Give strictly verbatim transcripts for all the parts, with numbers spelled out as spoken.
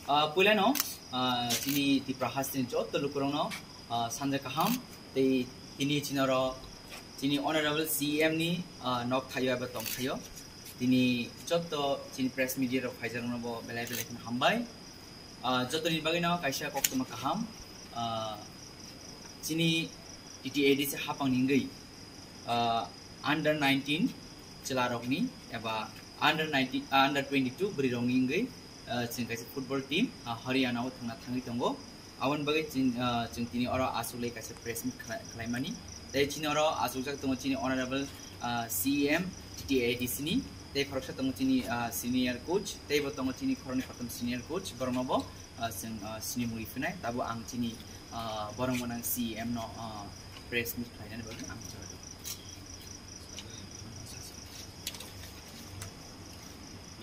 Ah, puilano, ah, chini Tipra hasteni joto lukurokno, ah, sanja kaham, tei tini chinaro chini Honorable C E M ni, ah, nok thaio eba tong thaio. Tini joto chini press media rok phaijakno bo belai belai kheno hambai. Ah, jotoni bagwino kaisa koktwma kaham. Ah, chini T T A D C hapang ni wngwi, ah, under nineteen chwlarokni eba under nineteen, ah, under twenty-two bwrwirokni wngwi, ah, chwng kaisa football team, ah, Haryana o thangna thangwi tongo. Aboni bagwi chwng, ah, chwng tini oro achuklai kaisa press meet khlai-, khlaimani. Tei chini oro achukjak tongo chini Honorable, ah, C E M T T A D C ni. Tei khoroksa tongo chini, ah, senior coach, tei bo tongo chini khoroknwi khoroktham senior coach, borokno bo, ah, chwng, ah, sini mui phinai. Tabo ang chini, ah, borok gwnang C E M no, ah, press meet khlainani bagwi ang jaga.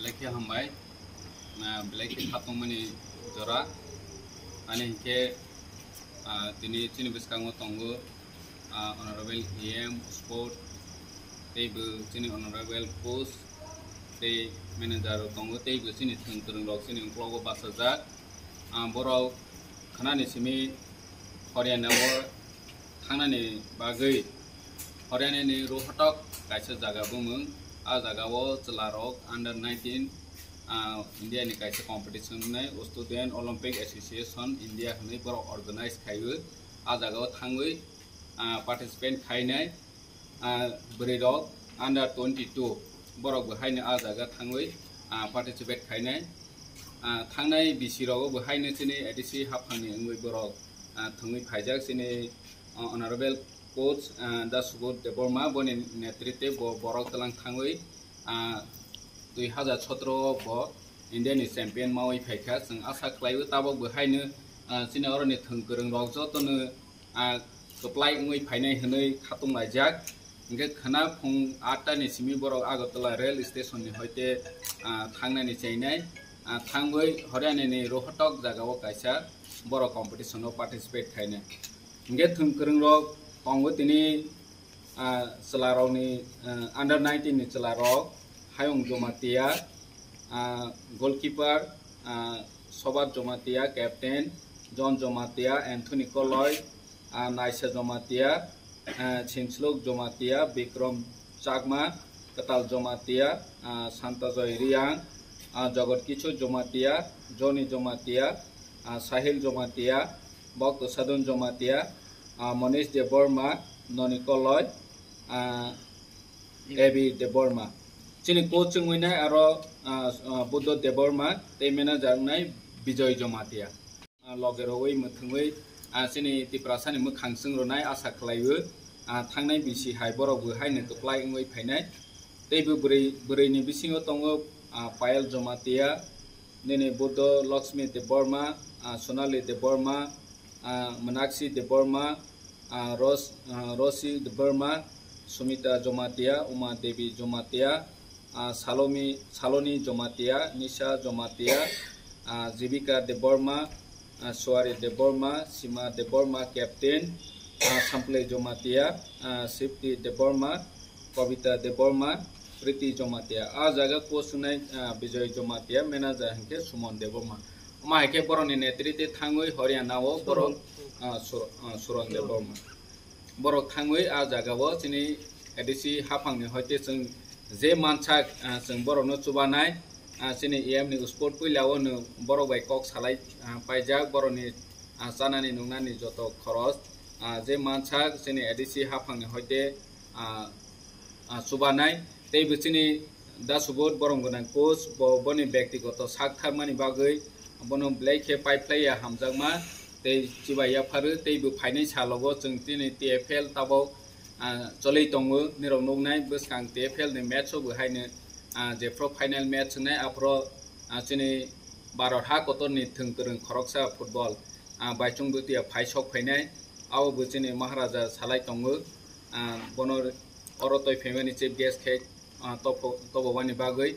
Belai khe hambai, na belai khe khatungmani jora. Ani hinkhe, ah, tini chini bwskango tongo, ah, Honorable E M Sport, tei bo chini Honorable Coach, tei manager rok tongo, tei bo chini thwng kwrwng rok chini uklogo bachajak. Ah, borok khanani simi Haryana o thangnani bagwi Haryana ni Rohtak kaisa jaga bumung. A jaga o chwla rok under nineteen, ah, India ni kaisa competition wngnai, Student Olympic Association India hwnwi borok organize khaiwi a jaga o thangwi, ah, participate khainai. Ah, bwrwi rok under twenty-two borok bo haino a jaga thangwi, ah, participate khainai. Ah, thangnai bisi rogo bo haino chini A D C haphangni wngwi borok, ah, thwngwi phaijak chini, ah, Honorable Coach, ah, Da Subodh Debbarma boni netritwe bo borok twlang thangwi, ah, dui hazar sotro o bo India ni champion mawi phaikha. Chwng asa khlaio tabok bo haino, ah, chini oroni thwng kwrwng rok jotono, ah, kwplai wngwi phainai hwnwi khatung laijak. Hinkhe khwna phung atta ni simi borok Agartala rail station ni hoite, ah, thangnani chainai, ah, thangwi Haryana ni Rohtak jaga o kaisa borok competition o participate khainai. Hinkhe thwng kwrwng rok tongo tini, ah, chwla rokni, ah, under nineteen ni chwla rok, Hayung Jomatia, ah, goalkeeper, ah, Sobat Jomatia, captain, John Jomatia, Anthony Koloi, ah, Naisa Jomatia, ah, Chinsluk Jomatia, Bikram Chakma, Kwtal Jomatia, ah, Santajoy Riang, ah, Jogot Kichor Jomatia, Johnny Jomatia, ah, Sahil Jomatia, Bhakta Sadhan Jomatia, ah, Monish Debbarma, Noni Koloi, ah, A B Debbarma. Chini coach wngwi nai aro, ah, ah, Buddha Debbarma tei manager wngnai Bijoy Jomatia. Ah, loge rogwi mwthangwi, ah, chini Tiprasani mwkhang chwng rwnai asa khlaiwi, ah, thangnai bisi hai borok bo haino kwplai wngwi phainai. Tei bo bwrwi, bwrwini bisingo tongo, ah, Payal Jomatia, nini Buddha Lakshmi Debbarma, ah, Sonali Debbarma, ah, Meenakshi Debbarma, ah, Ros-, ah, Rosi Debbarma, Sumita Jomatia, Uma Devi Jomatia, ah, Salomi, Saloni Jomatia, Nisha Jomatia, ah, Jibika Debbarma, ah, Suari Debbarma, Sima Debbarma, captain, ah, Sample Jomatia, ah, Sifti Debbarma, Kobita Debbarma, Priti Jomatia. A jaga coach wngnai, ah, Bijoy Jomatia, manager hinkhe Suman Debbarma. Omo hai khe borokni netritwi thangwi Haryana o borok, ah, Sur-, ah, Suran Debbarma. Borok thangwi a jaga o chini A D C haphangni hoite chwng je mansak, ah, chwng borokno chubanai, ah, chini E M ni sport puila o nwng borok bai kok salai, ah, paijak, borokni, ah, chanani nungnani joto khoros, ah, je mansak chini A D C haphangni hoite, ah, ah, chubanai. Tei bo chini Da Subodh borom gwnang coach, bo boni bektigoto sak tharmani bagwi bono belai khe paiphlaiya hamjakma tei chibai yapharu. Tei bo phainai salogo chwng chini T F L tabok, ah, choli tongo, nirok nuknai bwskang T F L ni match o bo haino, ah, jephru final match wngnai aphuru, ah, chini Bharat ha kotorni thwng kwrwng khoroksa football, ah, Baichung Bhutia phai sok phainai, abo bo chini Maharaja salai tongo, ah, bono oro toi phaimani chief guest khe, ah, tobo-, tobobani bagwi.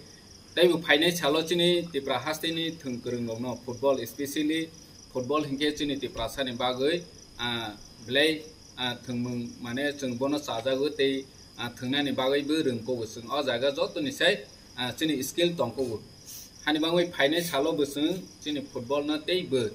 Tei bo phainai salo chini Tipra hasteni thwng kwrwng rokno football, specially football hinkhe chini Tiprasani bagwi, ah, belai, ah, thwngmung mane chwng bono chajago tei, ah, thwngnani bagwi bo rwngkogo chwng o jaga jotoni sai, ah, chini skill tongkogo. Hani bangwi phainai salo bo chwng chini football no tei bo,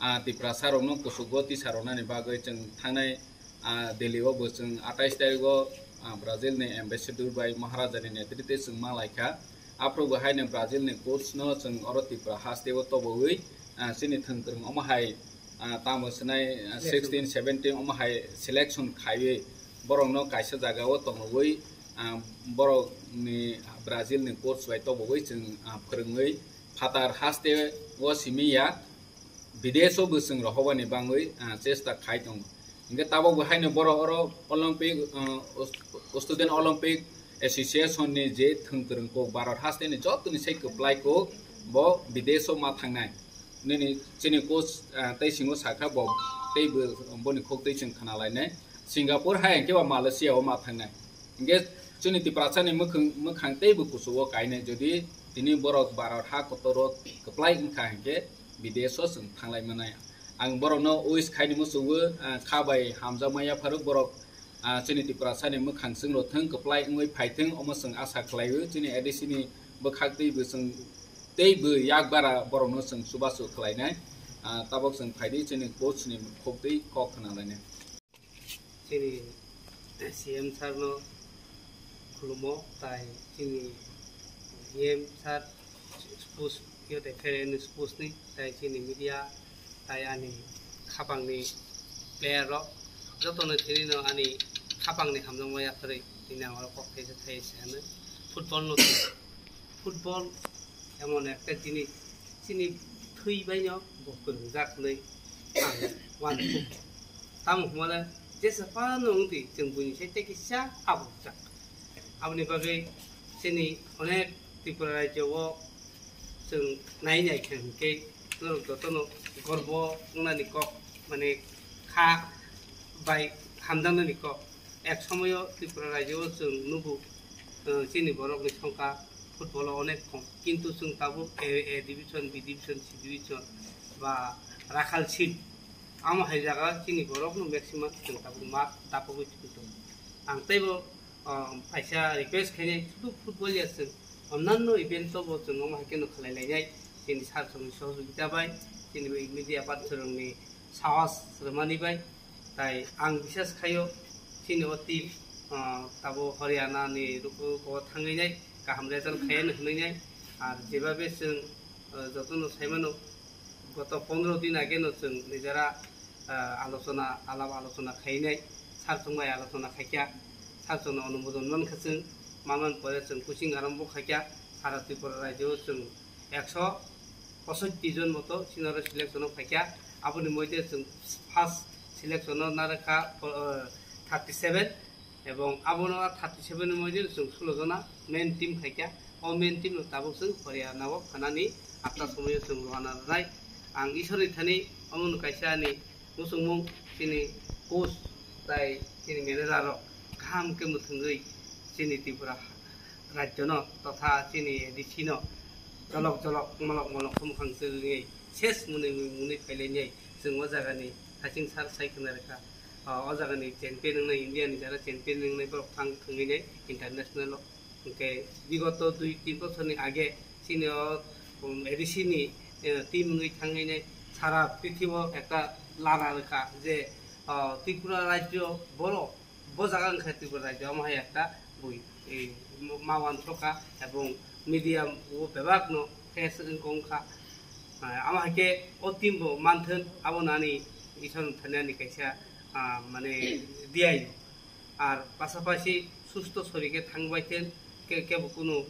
ah, Tiprasa rokno kuchugo tisa rwnani bagwi chwng thangnai, ah, Delhi o bo chwng atais tarikgo, ah, Brazil ni ambassador bai Maharaja ni netrite chwng ma laikha. Aphuru bo haino Brazil ni coach no chwng oro Tripura haste o tobowi, ah, chini thwng kwrwng omo hai, ah, tamo swnai, ah, sixteen seventeen omo hai selection khaiwi borokno kaisa jaga o tongwi, ah, borok ni Brazil ni coach bai tobowi chwng, ah, phwrwngwi phatar haste o simi ya bidesh o bo chwng rohobani bangwi, ah, chesta khai tongo. Hingke tabok bo haino borok oro Olympic, ah, Aus-, Student Olympic Association ni je thwng kwrwng kok Bharat haste ni joto ni sai kwplai kok bo bidesh o ma thangnai. Nini chini coach, ah, tei singo sakha bo tei bo boni khok tei chwng khna lainai. Singapore hai hingke ba Malaysia o ma thangnai. Hingke chini Tiprasa ni mwkhang, mwkhang tei bo kuchugo kainai jodi tini borok Bharat ha kotor o kwplai wngkha hingke bidesh o chwng thanglai manai. Ang borokno wish khaini muchungo, ah, kha bai hamjakma yapharuk borok, ah, chini Tiprasa ni mwkhang chwng rok thwng kwplai wngwi phaithwng omo chwng asa khlaio. Chini A D C ni bwkhak tei bo chwng tei bo yak bara borokno chwng chubachu khlainai. Ah, tabok chwng phaidi chini coach ni khok tei kok khna lainai. Chini C M sir no khulumo, tai chini E M sir sports yo de khe sports ni, tai chini media, tai ani khapang ni player rok joto no thini no ani khapang ni hamjakma yapharwi tini ang oro kok thaisa thai se ano football no football emon ekta jinis, chini thwi baino bo kwrwngjak hinwi ang uansuk. Tamo hwnmale jesa phano wngtwi chwng buini side tei kisa aborjak. Aboni bagwi chini onek Tripura rajyo o chwng nai nai khe hwnkhe norok jotono gorbo wngnani kok, mane kha bai hamjaknani kok. Ek somoyo Tripura rajyo o chwng nugo, eh, chini borokni songkha football o onek kom, kintu chwng tabuk A, A division, B division, C division ba Rakhal seat, amo hai jaga chini borokno maximum chwng tabuk ma dapogwi tong tongo. Ang teibo, ah, kaisa request khainai, sudu football ya chwng, onnanno event o bo chwng omo hai kheno khlai lainai, chini sir rokni sohojogita bai, chini bai media partner rokni sahos rwmani bai. Tai ang bisas khaio, chini o team, ah, tabo Haryana ni ruko o thangwi nai, kaham result khaiya no hwnwi nai. Ar jebabe chwng, ah, jotono saimano, goto pondro din age no chwng nijara, ah, alochona, alap alochona khai nai, sir chwng bai alochona khaikha, sir chwng no onumodon mankha chwng, manman pore chwng coaching arambo khaikha, sara Tripura rajyo o chwng ekso posotti jon moto sinaro selection o phaikha. Aboni moite chwng first selection o narwkha, uh, thirty seven, ebong abono thirty seven ni moite chwng sulo jona main team phaikha. O main team no tabuk chwng Haryana o phanani atta somoyo chwng rohana rwnai. Ang Ishwar ni thani omono kaisa ani muchungmung, chini coach tai chini manager rok kaham khe mwthangwi chini Tripura rajyo no totha chini A D C no jolok jolok molok molok khumkhang chwrwngwi ses mwnwi mwnwi phailainai chwng o jagani haching sar sai khna rwkha. O, o jagani champion wngnai, India ni jara champion wngnai borok thang thangwi nai international o. Hwnkhe bigoto dui tin bochorni age chini o, um, A D C ni, eh, team wngwi thangwi nai sara prithibo ekta lana rwkha je, ah, Tripura rajyo borok bo jaga wngkha Tripura rajyo, omo hai ekta bui, eh, ma wansukha ebong media o bebakno face wngkha. Ah, omo hai khe o team bo manthun, abono ani Ishwar thani ani kaisa, ah, mane diyaino. Ar pasapasi susto sori khe thangbai thun, ke, kebo kunu